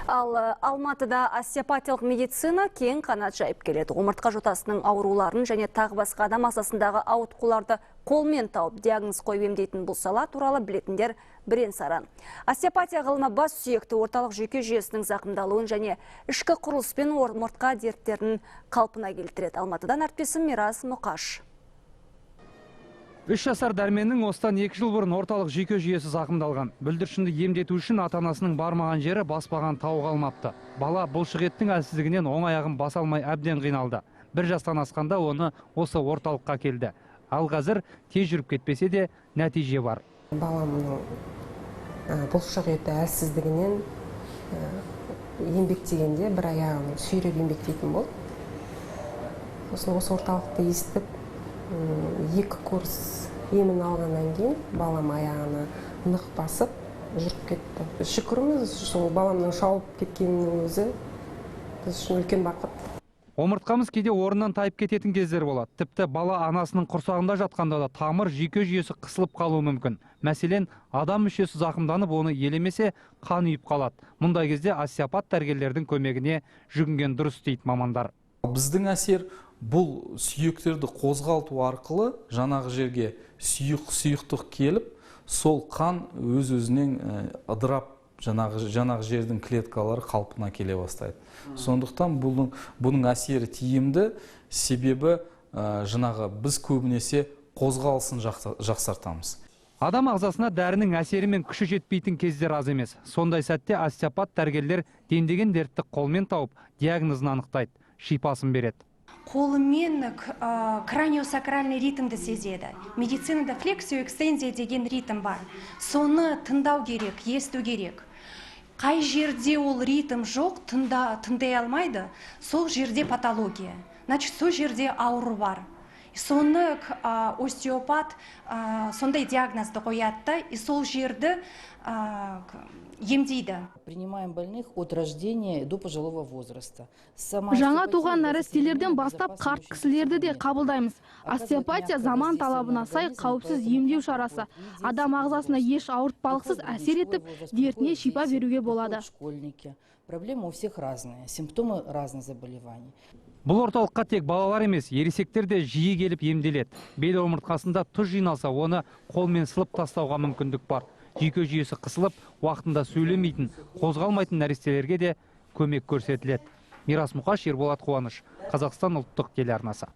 Ал Алматыда остеопатиялық медицина кең қанат жайып келеді. Омыртқа жотасының ауруларын және тағы басқа адам ағзасындағы ауытқуларды қолмен тауып, диагноз қойып емдейтін бұл сала туралы білетіндер бірен саран. Остеопатия ғылымы бас сүйекті, орталық жүйке жүйесінің зақымдалуын және ішкі құрылыс пен омыртқа дерттерін қалпына келтіреді. Алматыдан әріптесім Мирас Мұқаш. 3 жасар Дәрменнің осыдан 2 жыл бұрын орталық жүйке жүйесі зақымдалған. Бүлдіршінді емдету үшін ата-анасының бармаған жері, баспаған тауы қалмапты. Бала бұлшық еттің әлсіздігінен оң аяғын баса алмай әбден қиналды. 1 жастан асқанда оны осы орталыққа келді. Ал қазір тез жүріп кетпесе де, нәтиже бар. Баламның бұлшық еті әлсіздігінен еңбектегенде бір аяғын сүйреп еңбектейтін болды. Сосын осы орталықты естіп, екі курс емін алғаннан кейін балам аяғына нық басып жүріп кетті. Шүкірміз, сол баламның шауып кеткенінің өзі біз үшін үлкен бақыт. Омыртқамыз кейде орнынан тайып кететін кездер болады. Тіпті бала анасының құрсағында жатқанда да тамыр, жүйке жүйесі қысылып қалуы мүмкін. Мәселен, адам мүшесі зақымданып, оны елемесе, қан ұйып қалады. Мұндай кезде остеопат дәрігерлердің көмегіне жүгінген дұрыс дейді мамандар. Біздің әсер бұл сүйектерді қозғалту арқылы жаңағы жерге сұйықтық келіп, сол қан өз өзінен ыдырап, жаңағы жердің клеткалары қалпына келе бастайды. Сондықтан бұның әсері тиімді, себебі жаңағы біз көбінесе қозғалысын жақсартамыз. Адам ағзасына дәрінің әсері мен күші жетпейтін кездер аз емес. Сондай сәтте остеопат дәрігерлер дендеген дертті қолмен тауып, диагнозын анықтайды, шипасын береді. Қолымен краниосакральный ритмді сезеді. Медицинада флексио, экстензия деген ритм бар. Соны тыңдау керек, есту керек. Қай жерде ол ритм жоқ, тыңдай алмайды, сол жерде патология, значит, сол жерде ауру бар. Соны остеопат сондай диагнозды қояды да и сол жерді емдейді. Принимаем больных от рождения до пожилого возраста. Сама Жаңа туған нәрестелерден бастап қарт кісілерді де қабылдаймыз. Остеопатия — заман талабына сай қауіпсіз емдеу шарасы. Адам ағзасына еш ауыртпалықсыз әсер етіп, дертіне шипа беруге болады. Школьники. Проблемы у всех разные, симптомы разных заболеваний. Бұл орталыққа тек балалар емес, ересектер де жиі келіп емделеді. Бел омыртқасында тұз жиналса, оны қолмен сылып тастауға мүмкіндік бар. Жүйке жүйесі қысылып, уақытында сөйлемейтін, қозғалмайтын нәрестелерге де көмек көрсетіледі. Мирас Мұқаш, Ерболат Қуаныш, Қазақстан ұлттық телеарнасы.